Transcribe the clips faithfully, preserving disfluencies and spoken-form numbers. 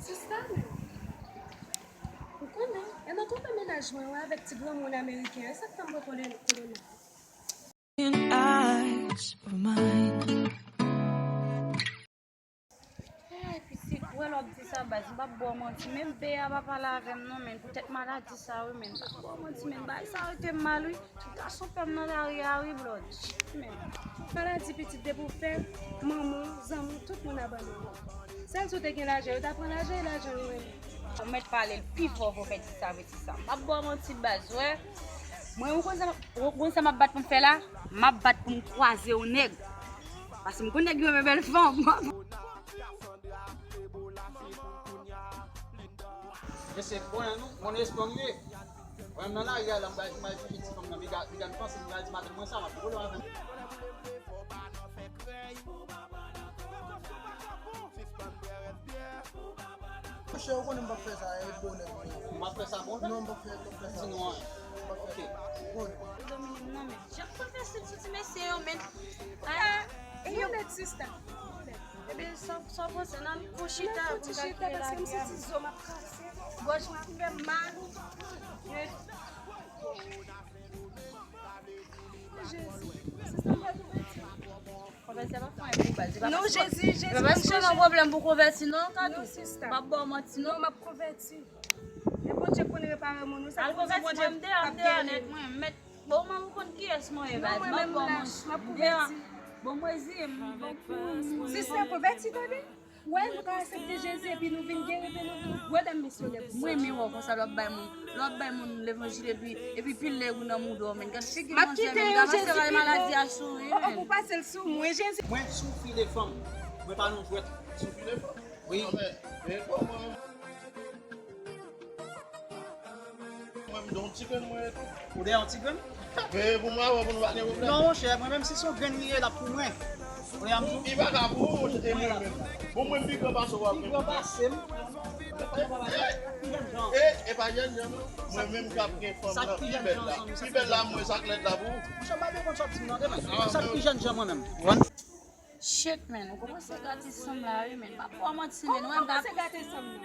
Sista, men, ou konnen, e nan konpa mennaj mwen an avèk ti granmoun ameriken an, e sa k fè m pran kolona. Eyes of mine. Ay, pitit, ou wè lè w ap di sa, baz, m p ap ba w manti, menm bè a pa pale avè m non, men poutèt maladi sa, wi, men m p ap ba w manti, men bagay sa rete m mal, wi. Gason pè m nan lari a, wi, blòd. Men, maladi pitit depi w fè, manman w, zanmi w, tout moun abandone w. Sèl si w te gen lajan, yo ta pran lajan, e lajan nou renmen. Ou mèt pale l pi fò, fò fè ti sa, fè ti sa. M p ap ba w manti, baz, wè. Mwen, ou konn sa, ou konn sa m ap bat pou m fè la? M ap bat pou m kwaze yon nèg. Paske m konn nèg yo renmen bèl fanm. Mesye, konnen nou, moun espòm ye. Mwen nan lari a la, m bay, m bay figi ti fanm nan, piga, piga m panse m bay di madanm mwen sa, m ap pran pwoblèm avè m. Monchè, ou konnen m p ap fè sa, e bonè. Ou p ap fè sa bonè? Non, m p ap fè, m p ap fè sa. Di nou anyen. M p ap fè sa. Bonè. Dominique, non, men, jan konn fè stil sou ti mesye yo, men. Ah, e yon nèg sista. Ebyen, sa, sa w panse, n al fon chita pou n kalkile lavi a. Paske m santi zo m ap kase. Gòj mwen ap fè m mal. Jezi, sista, m pral konvèti. Konvèti a pa fè anyen pou baz. Non, Jezi, Jezi, pa chèche yon pwoblèm pou konvèti, non, Katou. Non, sista. M ap ba w manti, non. Non, m ap konvèti. E Bondye konn repare moun, wi, sa. Al konvèti, mwen, m deyò, m deyò nèt, mwen, m mèt. Bon, mwen, ou konn kiyès mwen ye, baz. M ap ba w manti. M deyò. Bon, mwen, zi, m, bon, pou moun. Sista, konvèti, tande. Wè, nou ka aksepte Jezi epi nou vin geri, epi nou vin gwo dam misyonè pou Bondye. Mwen, men wè konsa, lè w ap bay moun, lè w ap bay moun levanjil epi, epi pil lè ou nan mouda w, men gad figi manzè, men gad pase maladi a sou li, men. Oh, oh, pou pase l sou mwen, Jezi. Mwen sou file fanm. Mwen pa nan jwèt. Sou file fanm? Wi. Mwen, m don ti grenn mwen etou. Ou deyò ti grenn? E pou mwen, wè, pou nou pa gen pwoblèm. Non, monchè, mwen menm si se yon grenn li ye, l ap pou mwen. Ou deyò m tou? Li pa ka pou ou, monchè, e mwen menm. Bon, mwen pi gran pase w ap gen. Pi gran pase m. E, e pa jènjan, non. Mwen menm k ap gen fanm nan pi bèl la. Pi bèl la, mwen sa k lèd la pou ou. Monchè, m pa bezwen konn sa w ap di m nan, men. Sa k pi jènjan mwen menm. Shit, man, ou kòmanse gate sanm la, wi, man. M p ap ba w manti, man. Ou kòmanse gate sanm nan.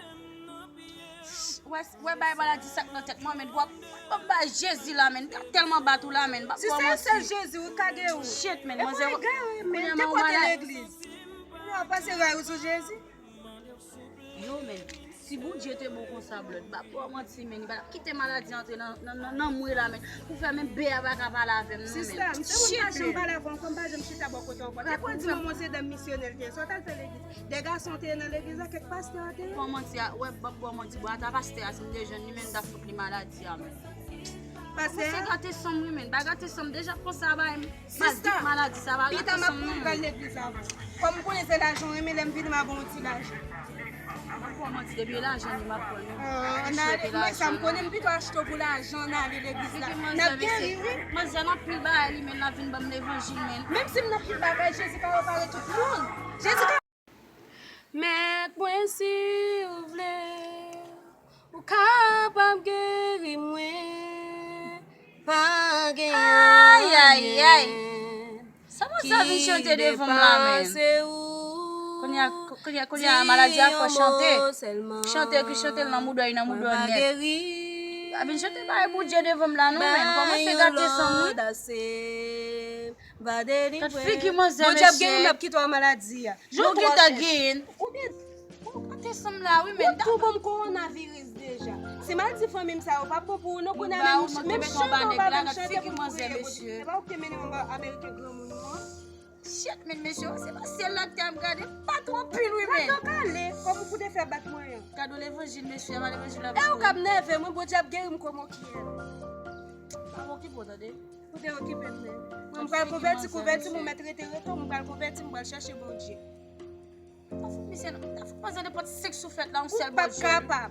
Wè, wè, bay maladi sa k nan tèt mwen, man. W ap, w ap bay Jezi la, man. M ta tèlman bat ou la, man. M p ap ba w manti. Si se sèl Jezi, ou ka gen ou. Shit, man. Epi ou egare, man. Te kote legliz? Ou ap pase ray ou sou Jezi? Yo, man. Si Bondye te bon konsa, blòd, m p ap ba w manti, men li pa t ap kite maladi antre nan, nan, nan, nan mwen la, men pou fè men bè a pa ka pale avè m, non, men. Sista, m se moun pa janm pale avè w ankò, m pa janm chita bò kote w ankò. Te konn di manman w se dam misyonè l te ye. Sa w t al fè legliz? De gason te ye nan legliz la, kèk pastè a te ye. Kòman ti a, wè, m p ap ba w manti, bò, ata pastè a, si m te jwenn li, men m t ap fout li maladi a, men. Pastè a? Kòmanse gate sanm, wi, men. Pa gate sanm, deja konsa, bay m. Sista, pita m ap pran pral legliz avan. Kòm m konnen se lajan w renmen, lè m vini m a ba w yon ti lajan. M ap pran manti, depi e lajan li m ap pran, non. Ah, ann ale, mwen sa m konnen, m pito achte w pou lajan, ann ale legliz la. N ap geri, wi. Manzè nan pil bagay li, men l ap vin ban m levanjil, men. Menm si m nan pil bagay, Jezi ka repare tout moun. Jezi ka Mèt mwen, si w vle, ou kapab geri mwen, pa gen anyen ki depase ou. Ay, ay, ay. Sa manzè vin chante devan m la, men. Kounye a, kounye a, kounye a, maladi a fè chante. Chante ki chante l nan mouda, nan mouda nèt. A vin chante bagay pou Dye devan m la, non, men. Kòmanse gate sanm, wi. Gad figi manzè, mesye. Bondye ap geri m, l ap kite w a maladi a. Jan w gentan genyen. Oubyen, bon, gate sanm la, wi, men. Ou tou bon kowonaviris deja. Si m al di fanmi m sa, yo p ap bon pou ou, non, kounye a menm, menm chante w pa menm chante pou priye Bondye. Se pa ou ki te mennen m anba ameriken granmoun ou an? Shit, men, mesye, se pa syèl la ki te ap gade, m bat w anpil, wi, men. Gade w kale, kòm ou pou te fè bat mwen an. Gade w levanjil, mesye, a pa levanjil la. E ou k ap nève mwen, Bondye ap geri m kòm w ki ye. Pa okipe w, tande. Ou te okipe m, men. Mwen, m pral konvèti, konvèti m, ou mèt rete, rete w, mwen pral konvèti, mwen pral chèche Bondye. Ou fout misye, ou fout panse nenpòt senk souflèt la, yon sèl Bondye. Ou p ap kapab.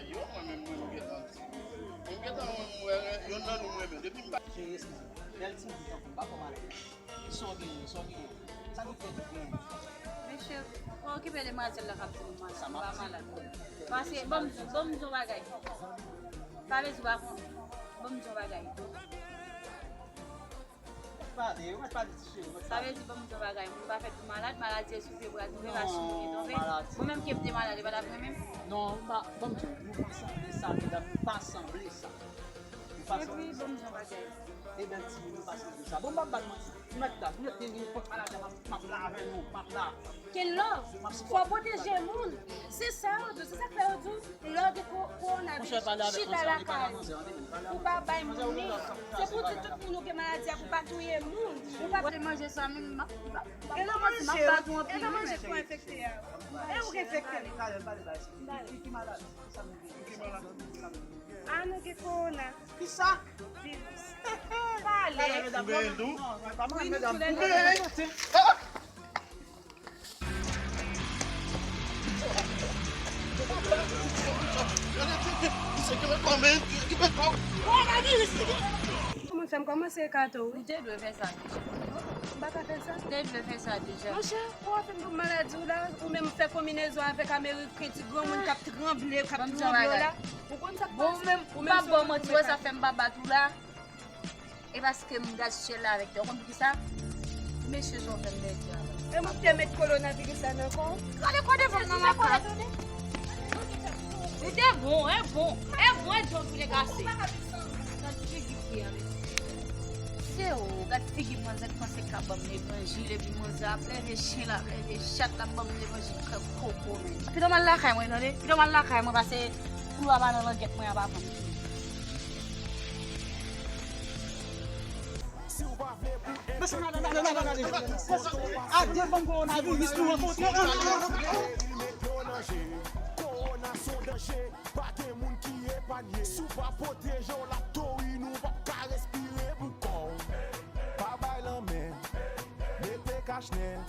bagay yo, mwen menm mwen gentan di. Mwen gentan wè mwen, yonn nan nou mwen menm. Depi m pa jere sa, bèl timoun tankou m pa fè malad. Kisa w genyen? Kisa w genyen? Sa nou fè nou genyen? Mesye, pa okipe demwazèl la k ap di nou malad, nou pa malad. Pase, ban m di, ban m di yon bagay. Sa vle di w pa konnen. Ban m di yon bagay. Pale, ou mèt pale ti cheri, ou mèt pale. Sa vle di, ban m di yon bagay. Moun pa fèt pou malad, maladi e soufri pou la tonbe, la soufri tonbe. Mwen menm ki te malad, e pa t ap renmen m? Non, ba, ban m di w, nou pa sanble sa, medam, nou pa sanble sa. Nou pa sanble sa. Epi, ban m di yon bagay. E bèl timoun, nou pa sanble sa. Bon, m ap bat manti. Mèt la, mèt gen yon pòt maladi, m ap, m ap la avè nou, m ap la. Gen love, fò pwoteje moun. Se sa yo di, se sa k fè yo di, lè w gen ko-, kowonaviris, chita lakay ou. Ou pa bay moun li. Se pou di tout moun ou gen maladi a, pou pa touye moun. Ou pa vle manje sa menm, m ap, m ap, m ap, m ap bat ou anpil wi, mèt. E nan manje pou enfekte a. E ou k enfekte. Ki maladi? Ki maladi? Ki maladi? A, nou gen kowona. Kisa? Viris. Pale. Ou gen tou? Wi, nou tou lè de. Kòman fè m kòmanse kato, wi. Ou te dwe fè sa deja. M pa ka fè sa. Ou te dwe fè sa deja. Monchè, ou ap fè m pou maladi w la, ou menm fè konbinezon avèk ameriken, ti granmoun k ap tranble, k ap tranble la. Ou konn sa k pase? Bon, ou menm, ou menm se yon moun ki mete. Ou pa bon manti, wè sa fè m pa bat ou la. E paske m gad syèl la avèk tè. Ou konn poukisa? Mesye, jan w fè m pèdi a. E mwen te met kowonaviris la nan kò w. Gade kò devan m nan makak. Li te bon, e bon. E bon, e bon pou te kase. Gad figi fi a, mesye. Se ou, gad figi manzè k panse k ap ban m levanjil, epi manzè ap leve chen, l ap leve chat, l ap ban m levanjil kòk koko, men. Pito m al lakay mwen, tande? Pito m al lakay mwen, pase pou lwa pa nan langèt mwen, a pa pran m. A devan kowonaviris nou rankontre. Kowona se yon danje, kowona se yon danje, pa gen moun ki epanye. Si w pa pwoteje w, l ap touye w, ou p ap ka respire pou kò w. Pa bay lanmen, mete kachnen.